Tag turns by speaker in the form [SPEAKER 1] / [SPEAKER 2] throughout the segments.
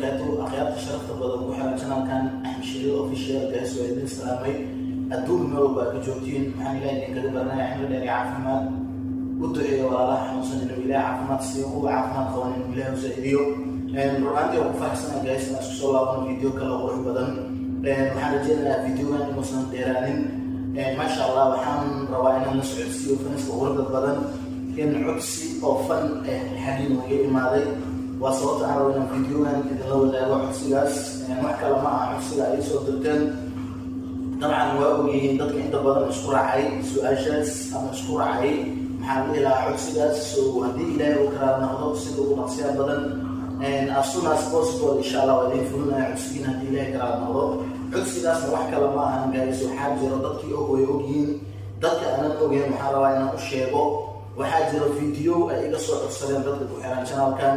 [SPEAKER 1] Wabarakaatu. Akhyaarta sharafta badan ku xiran channelkan Axmed Shiil Official, guys, waa idin salaamay. Adduun meel walba aad ka joogtiin, maxaan Ilahay idinkaga baranaya cimri dheer iyo caafimaad. U duceeyo walaalaha xanuunsan inuu Ilahay caafimaad siiyo, kuwa caafimaad qaban inuu Ilahay u zaa'idiyo. Runaantii waan ku faraxsana, guys, inaan isku soo laabano video kale qurux badan. Waxaan rajeynayaa videogan inuusan dheeraanin, maasha Allah. Waxaan rabaa inaan la socodsiiyo fans-ka quruxda badan in codsi oo fan xaggiin uga imaaday. Waa sababta aan rabo inaan videogan idinla wadaago codsigaas. Wax kale ma aha, codsiga ay soo dirteen dabcan waa ogyihiin dadka inta badan isku raacay su-aashaas ama isku raacay, maxaa la dhihi lahaa, codsigaas. So haddii Ilaahay uu karaar noqdo, sida ugu dhaqsiya badan, as soon as possible, insha Allah, waa idin fulinaya codsigiin haddii Ilaahay karaar noqdo. Codsigaasna wax kale ma ahan, guys. Waxaa jiro dadkii og way ogyihiin, dadka aanan ogeyn waxaa rabaa inaan u sheego. Waxaa jiro video ay iga soo codsadeen dadka ku xiran channelkan.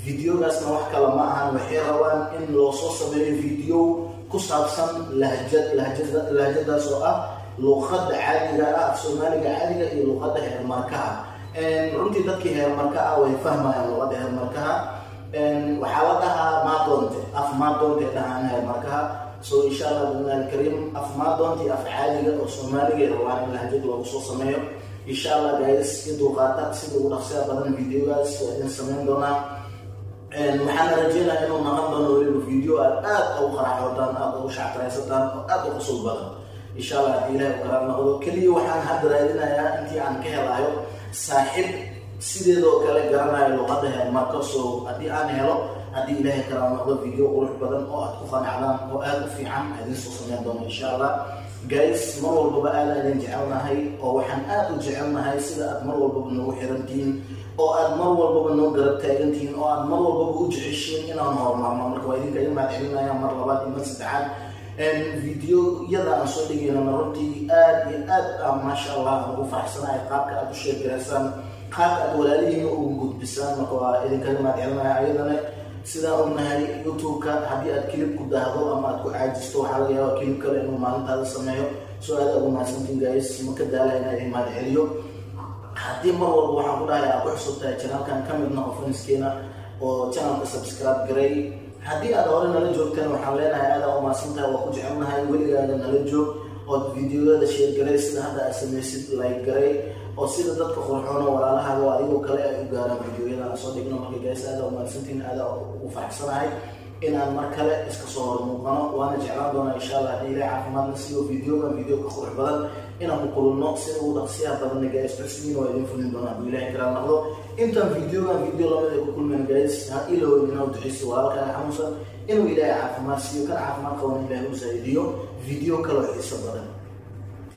[SPEAKER 1] Videogaasna wax kale ma ahan, waxay rabaan in loo soo sameeyo video ku saabsan lahjad, lahjada, lahjadaas oo ah luqadda caadiga ah, Af Soomaaliga caadiga iyo luqadda heermarkaha. Runtii dadkii heermarka ah way fahmayaan luqadda heermarkaha. Waxaa la dhahaa maadoonte, af maadoonte dhahaan heermarkaha. So insha Allah biidni alkariim, af maadoonte iyo af caadiga oo Soomaaliga ay rabaan in lahjad loogu soo sameeyo. Insha Allah, guys, i dulqaata, sida ugu dhaqsiya badan videogaas waa idin sameyn doonaa. Waxaana rajeynaya inuu noqon doono weliba video aad aad ugu qaraxootaan, aada ugu shactaraysataan oo aada u qusul badan, insha Allah, haddii Ilahay u karaar noqdo. Keliya waxaan hadda raadinayaa intii aan ka helayo saaxiib sideedoo kale garanayo luqadda heermarka. So haddii aan helo, haddii Ilaahay karaar noqdo, video qurux badan oo aad ku qanacdaan oo aada u fiican idin soo sameyn doono, insha Allah. Guys, mar walbaba aada idin jecelnahay, oo waxaan aada u jecelnahay sida aad mar walbaba noogu xirantihiin, oo aad mar walbaba noo garab taagantihiin, oo aad mar walbaba u jeceshiin inaan horumarno. Marka waa idinka idin mahad celinaya mar labaad iyo mar saddexaad. Videoyada aan soo dhigaynana runtii aad iyo aad, maasha Allah, aan ugu faraxsanahay qaabka aad u sheegaraysaan, qaabka aad walaalihiina ugu gudbisaan. Marka waa idinkaga mahad celinaya ayadana. Sidaan ognahay, YouTube-ka haddii aad clip ku daahdo ama aad ku caajisto, waxaa laga yaabaa clip kale inuu maalintaada sameeyo. So aad ugu mahadsantiin, guys. Ma ka daala inaa idin mahad celiyo. Haddii mar walba waxaan ku dhahay aad ku cusub tahay channelkan, ka mid noqo fans-keena oo channelka subscribe garay. Haddii aad hore nala joogteen, waxaan leenahay aad u mahadsan tahay, waa ku jecelnahay, weligaaga nala joog ood videoyada share garay, sida hadda aad samaysid, like garay, oo sida dadka qurxoono walaalahaaga oo adigoo kale ay u gaaraan videoyada aan soo dhigno. Marka guys, aad u mahadsantiin, aad ugu faraxsanahay in aan mar kale iska soo hor muuqano, waana jeclaan doonaa, insha Allah, haddii Ilahay caafimaadna siiyo, videogan video ka qurux badan inaan ku kulunno sida ugu dhaqsiyaha badanna. Guys, codsigiina waa idin fulin doonaa hadduu Ilahay kala noqdo. Intaan videogan video lamid ay ku kulmeen, guys, ha ilowin inaad duceyso walaalkaaga xanuunsan inuu Ilaahay caafimaad siiyo, kan caafimaad qaban Ilaahay u zaa'idiyo. Video kaloo xiiso badan.